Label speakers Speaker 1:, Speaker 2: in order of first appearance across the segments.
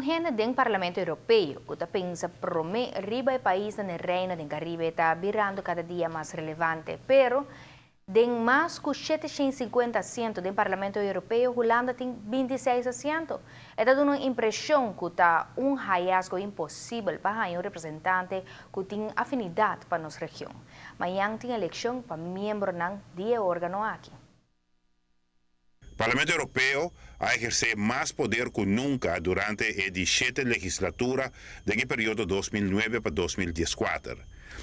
Speaker 1: hende den Parlamento Europeo ku ta pensa promé riba e paisnan den Reino den Karibe ta birando kada dia mas relevante. Pero, den mas ku 750 asiento den Parlamento Europeo, Hulanda tin 26 asiento. E ta duna un impreshon ku ta un hayasgo imposibel pa haña un representante ku tin afinidat pa nos region. Mañan tin elekshon pa miembronan di e órgano aki.
Speaker 2: Parlamento Europeo a ehersé mas poder ku nunka durante e di shete legislatura den e periodo 2009 pa 2014.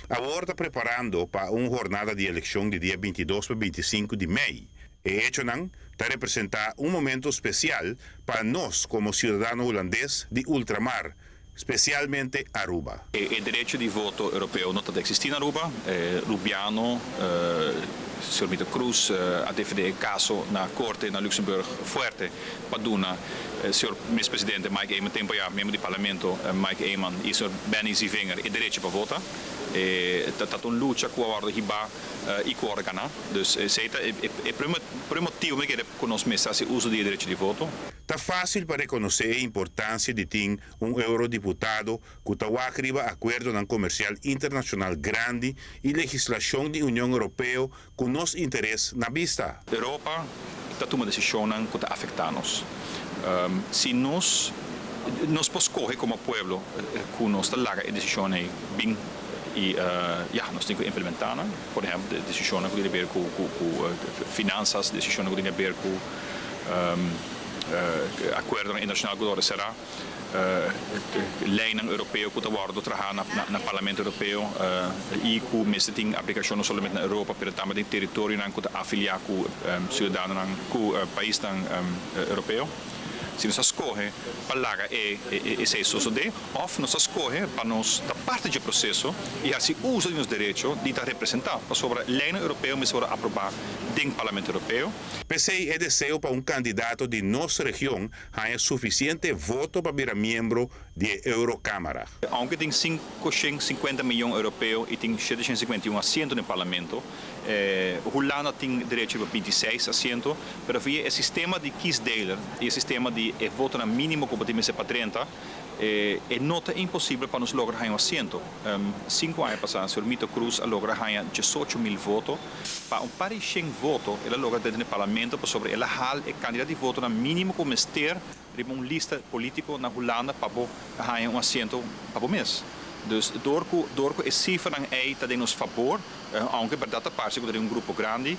Speaker 2: Awor ta preparando pa un jornada di elekshon di dia 22 pa 25 di mei. E echonan ta representá un momento spesial pa nos komo siudadano hulandes di ultramar, spesialmente Aruba.
Speaker 3: E derecho di voto europeo no ta eksistí na Aruba. Rubiano, señor Mito Croes, a defendé e kaso na korte na Luxemburg fuerte pa duna señor vicepresidente Mike Eman, tempu ya miembro di parlamento Mike Eman i señor Benny Zievinger e derecho pa vota. Ta un lucha ku a hiba i ku a gana. Dus esei ta e promé motibu mi ke ku nos mes hasi uso di derecho di voto.
Speaker 2: Ta fásil pa rekonosé e importansia di tin un eurodiputado ku ta wak riba akuerdonan komersial internashonal grandi i legislashon di Union Europeo ku nos interes na bista.
Speaker 3: Europa ta tuma desishonnan ku ta afektá nos. Si nos por skohe komo pueblo ku nos ta laga e desishon ei bin i ja, nos tin ku implementá nan. Por ehèmpel, desishonnan ku tin di ber ku finansa, desishonnan ku tin di ber ku akuerdo internashonal ku ta será, leinan europeo ku ta wòrdu trahá na Parlamento Europeo i ku mester tin aplikashon no solamente na Europa, pero tambe den teritorionan ku ta afiliá ku siudadanonan, ku paisnan europeo. Si nos skohe pa laga esei sosodé, òf nos skohe pa nos ta parti di e proseso i hasi uso di nos derecho di ta representá. Pasobra leinan europeo mester aprobá den Parlamento Europeo.
Speaker 2: P'esei e deseo pa un kandidato di nos region haña sufisiente voto pa bira miembro di Eurokámara.
Speaker 3: Aunke tin 550 mion europeo i tin 751 asiento den parlamento, Hulanda tin derecho di 26 asiento, pero via e sistema di kiesdeler i e sistema di e voto mínimo ku tin pa 30, no ta imposibel pa nos logra un asiento. 5 aña pasá, señor Mito Croes a logra 18 mil voto. Pa un par di 100 voto, el a logra den parlamento pasobra el a hala e kantidat di voto mínimo ku mester un lista polítiko na Hulanda pa haña un asiento pa mes. Dus door ku e sifranan ei ta den nos fabor, aunke berdat ta parse ku un grupo grandi,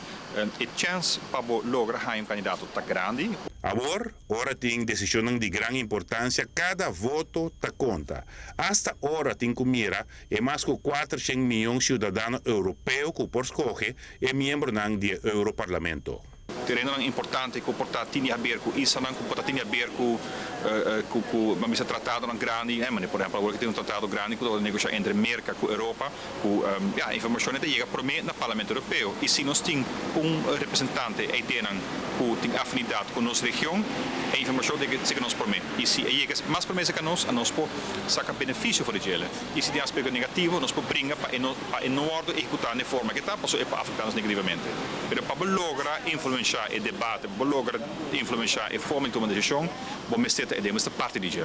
Speaker 3: e chèns pa logra un kandidato ta grandi.
Speaker 2: Awor, ora tin desishon di gran importansia, kada voto ta konta. Asta ora tin ku mira e mas ku 400 mion siudadano europeo ku por skohe e miembronan di Europarlamento.
Speaker 3: Terenonan importante ku por ta tin di haber ku islanan, ku por ta tin di haber ku ban bisa tratadonan grandi, por ehèmpel, awor tin un tratado grandi ku ta negoshá entre Merka ku Europa, ku ja, informashon ta yega promé na Parlamento Europeo. I si nos tin un representante ei ku tin afinidat ku nos region, e informashon ta yega nos promé. I si yega mas promé ku nos, nos por saka benefisio for di dje. I si tin aspekto negativo, nos por bringa pa no ehekutá na forma ku ta, pasobra e por afektá nos negativamente. Pero pa logra influensiá e debate, pa logra influensiá e forma di tuma desishon, bo mester ta parti di dje.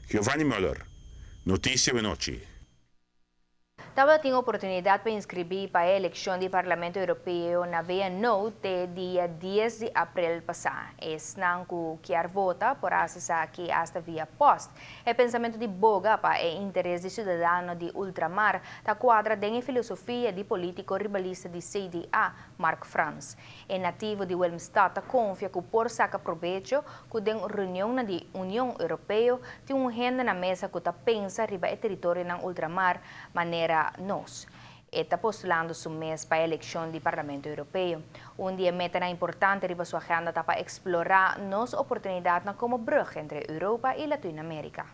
Speaker 2: Giovanni Müller, Notisia Anochi.
Speaker 1: Tabatin oportunidat pa inskribí pa e elekshon di Parlamento Europeo na VNO te dia 10 di aprel pasá. Esnan ku kier vota por aki asta via post. E pensamentu di boga pa e interes di siudadano di ultramar ta kuadra den filosofia di polítiko ribalista di CDA, Mark Frans. E nativo di Willemstad ta konfia ku por saka probecho ku den reunion di Union Europeo tin un hende na mesa ku ta pensa riba e teritorionan ultramar manera nos. E ta postulando su mes pa e elekshon di Parlamento Europeo. Un di e metanan importante riba su agenda ta pa eksplorá nos oportunidatnan komo brùg entre Europa i Latinoamérika.